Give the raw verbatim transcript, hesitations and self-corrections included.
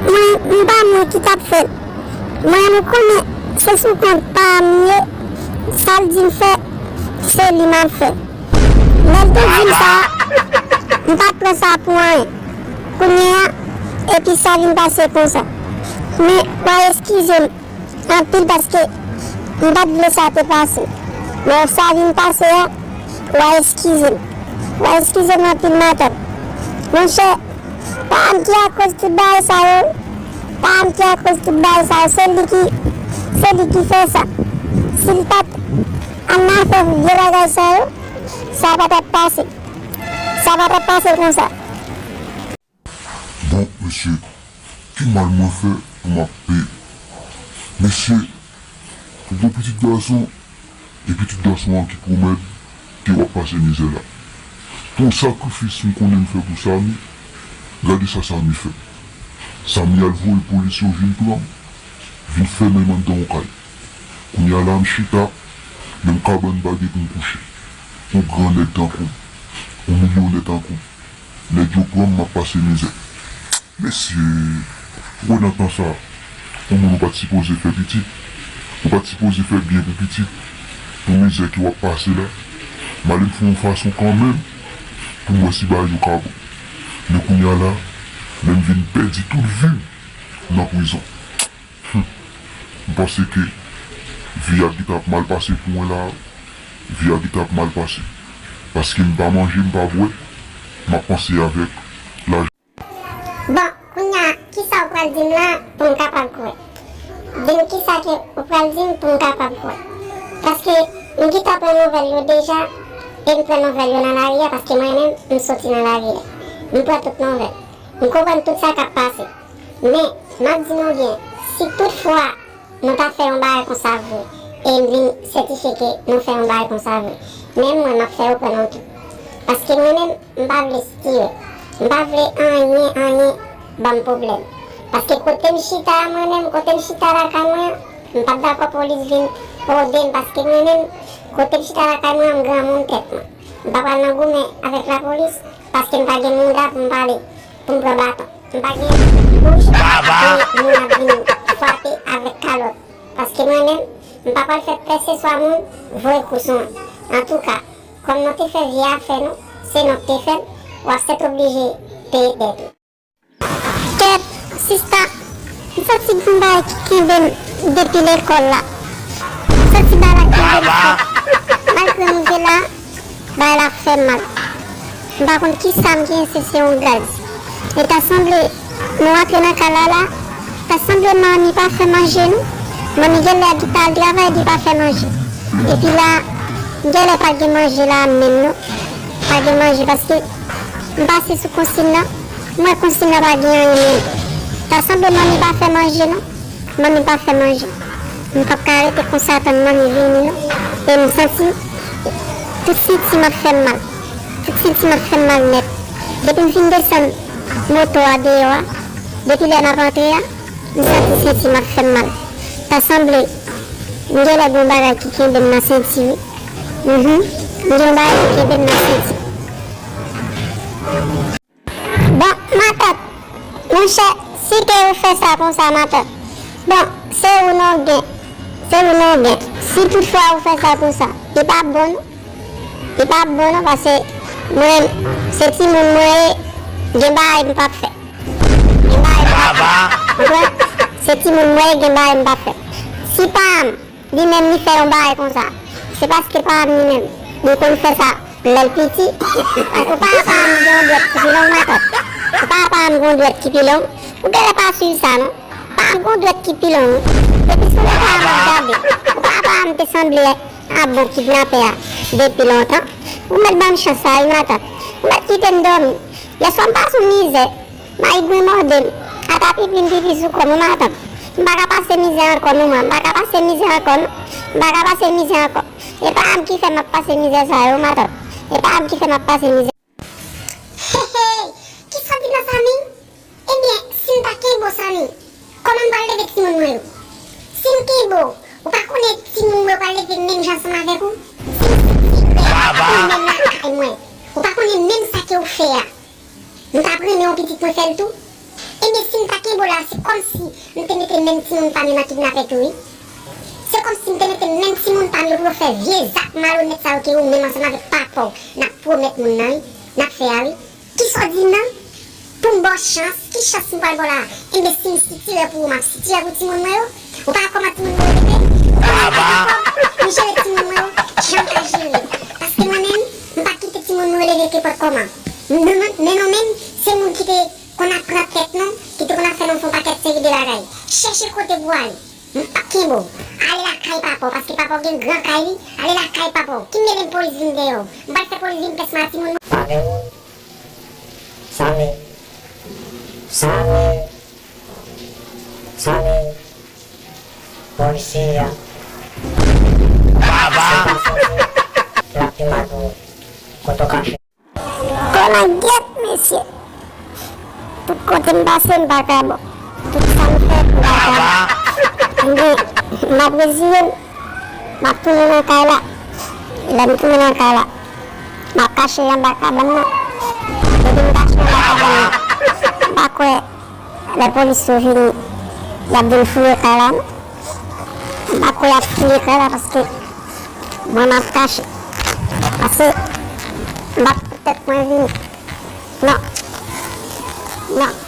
Mwen, m pa mwen ki t ap fè l. Mwen, m konnen se sou kont pa m ye, sa l di m fè, se li m ap fè. Lè l te di m sa, m pa t pran sa pou anyen. Kounye a, epi sa vin pase konsa. Men, w a eskize m anpil paske m pa t vle sa te pase. Men sa vin pase a, w a eskize m. W a eskize m anpil, matant. Monchè, pa m ki akoz tout bagay sa yo. Pa m ki akoz tout bagay sa yo. Se li ki, se li ki fè sa. Si l pa t al nan fè vye bagay sa yo, sa pa t ap pase. Sa pa t ap pase konsa. Bon, mesye, ki mal mwen fè pou m ap peye? Mesye, ou gon pitit gason, e pitit gason an ki pwomèt ke w ap pase mizè la. Pou sakrifis m konnen m fè pou Samy, gade sa Samy fè m. Samy al voye polis yo vin pran m, vin fèmen m anndan yon kay. Kounye a la m chita, menm kabann m pa gen pou m kouche. Yon gran nèg tankou m, yon milyonè tankou m. Nèg yo pran m, m ap pase mizè. Mesye, ou wè nan tan sa, yon moun ou pa t sipoze fè pitit, ou pa t sipoze fè byen pou pitit, pou mizè ke w ap pase la, m ale m fè yon fason kanmenm pou m wè si bagay yo ka bon. Men kounye a la, men m vin pèdi tout vi m nan prizon. Humm, m panse ke vi a gentan ap mal pase pou mwen la, vi a gentan ap mal pase. Paske m pa manje, m pa bwè, m ap panse avèk lajan. Bon, kounye a, kisa ou pral di m la pou m kapab kwè? Di m kisa ke ou pral di m pou m kapab kwè. Paske m gentan pran nouvèl yo deja, e m pran nouvèl yo nan lari a, paske mwen menm, m soti nan lari a. M pran tout nouvèl. M konprann tout sa k ap pase. Men, m ap di nou byen, si toutfwa nou ta fè yon bagay konsa vre, e m vin sètifye ke nou fè yon bagay konsa vre, menm mwen, m ap fè yo pran nou tou. Paske mwen menm, m pa vle sitire. M pa vle anyen, anyen ban m pwoblèm. Paske kote m chita a mwen menm, kote m chita lakay mwen an, m pa t dakò polis vin rode m, paske mwen menm, kote m chita lakay mwen an, m granmoun tèt mwen. M pa pral nan goumen avèk lapolis, paske m pa gen mouda pou m pale, pou m pran baton. M pa gen bouch pou m ap vin frape avèk kalòt. Paske mwen menm, m pa pral fè pèseswa moun voye kou sou mwen. Antouka, kòm nou te fè vye afè nou, se nou k te fè l, w ap sètoblije peye dèt ou. Kèt, sista, m santi gon bagay ki kenbe m depi lekòl la. M santi bagay la kenbe m fò. Malgre m rive la, bagay la fè m mal. M pa konn kisa m genyen, si se yon gaz. E ta sanble, nou rantre nan kay la la, ta sanble manmi pa fè manje non. Manmi genlè gentan al travay, li pa fè manje. Epi la, m genlè pa gen manje la menm non. Pa gen manje paske m pase sou konsin nan, m wè konsin nan pa gen anyen menm. Ta sanble manmi pa fè manje non. Manmi pa fè manje. M p ap ka rete konsa tann manmi vini non. E m santi tout senti m ap fè m mal. Tout senti m ap fè m mal nèt. Depi m fin desann moto a deyò a, depi lè m ap antre a, m santi senti m ap fè m mal. Ta sanble m genlè gen yon bagay ki kenbe m nan senti wi. Mhm. M gen yon bagay ki kenbe m nan senti. Bon, matant, monchè, si ke ou fè sa konsa, matant, bon, se ou non gen, se ou non gen. Si toutfwa ou fè sa konsa, li p ap bon non, li p ap bon non, paske mwen, se timoun mwen ye, gen bagay m p ap fè. Gen bagay m p ap fè. Ou konprann? Se timoun mwen ye, gen bagay m p ap fè. Si pa m, li menm li fè yon bagay konsa, se paske pa m li menm, li konn fè sa lè l piti. Paske papa m gen yon dwèt ki pi long, matant. Papa m gen yon dwèt ki pi long. Ou genlè pa swiv sa non. Papa m gen yon dwèt ki pi long wi. Depi sou leta a m ap gade. Papa m te sanble a bon kidnapè a depi lontan. Ou mèt ban m chans sa wi, matant. Ou mèt kite m dòmi. Yèswa m pase yon mizè. Mayigwen mòde m. Ata pipi m pipi sou kò m wi, matant. M pa ka pase mizè ankò non mwen. M pa ka pase mizè ankò non. M pa ka pase mizè ankò. E pa m ki fè m ap pase mizè sa yo, matant. E pa m ki fè m ap pase mizè. Hey, hey! Kisa w di la, Samy? Ebyen, si m ta kenbe w, Samy, kòman m pral leve timoun mwen yo? Si m kenbe w, ou pa konnen timoun mwen yo pral leve menm jan ansanm avèk ou? Si m soti frè, ou pa konnen menm lakay mwen. Ou pa konnen menm sa ke w fè a. M t ap renmen yon pitit mwen fè l tou. Si m pa kenbe w la, se kòmsi m te mete menm timoun pa m yo nan kidnapè tou, wi. Se kòmsi m te mete menm timoun pa m yo pou yo fè vye zak malonèt sa yo ke ou menm ansanm avèk papa w n ap pwomèt moun nan, wi, n ap fè a, wi. Kisa w di m nan? Pou m ba w chans, ki chans m pral ba w la? Enben, si m sitirè pou ou, m ap sitirè pou timoun mwen yo. Ou pa wè kòman timoun mwen yo leve? Ou pa wè kòman m jere timoun mwen yo? Jan m ka jere. Paske mwen menm, m pa kite timoun mwen yo leve kenpòt kòman. Men, men, men nou menm, se moun ki te konn ap pran tèt nou, ki te konn ap fè nou fè yon pakèt seri de bagay. Chèche kote pou w ale. M p ap kenbe w. Ale lakay papa w, paske papa w gen gran kay li. Ale lakay papa w. Ki m gen menm polis vin dèyè w? M pral fè polis vin pèsman a timoun mwen. Pa gen moun. Same. Same. Same. Polisye a. Baba. L ap di m a tou kote w kache. Kò la gyèt, mesye. Tout kote m pase, m pa ka bon. Tout sa m fè, m pa ka bon. Ebyen, m ap reziye m. M ap tounen nan kay la. Lè m tounen nan kay la, m ap kache anba kabann nan. Depi m kache anba kabann nan, m pa kwè lè polis yo vini, y ap vin fouye kay la, non. M pa kwè y ap fouye kay la paske mwen m ap kache. Paske m p ap tèt mwen vini. Non. Non.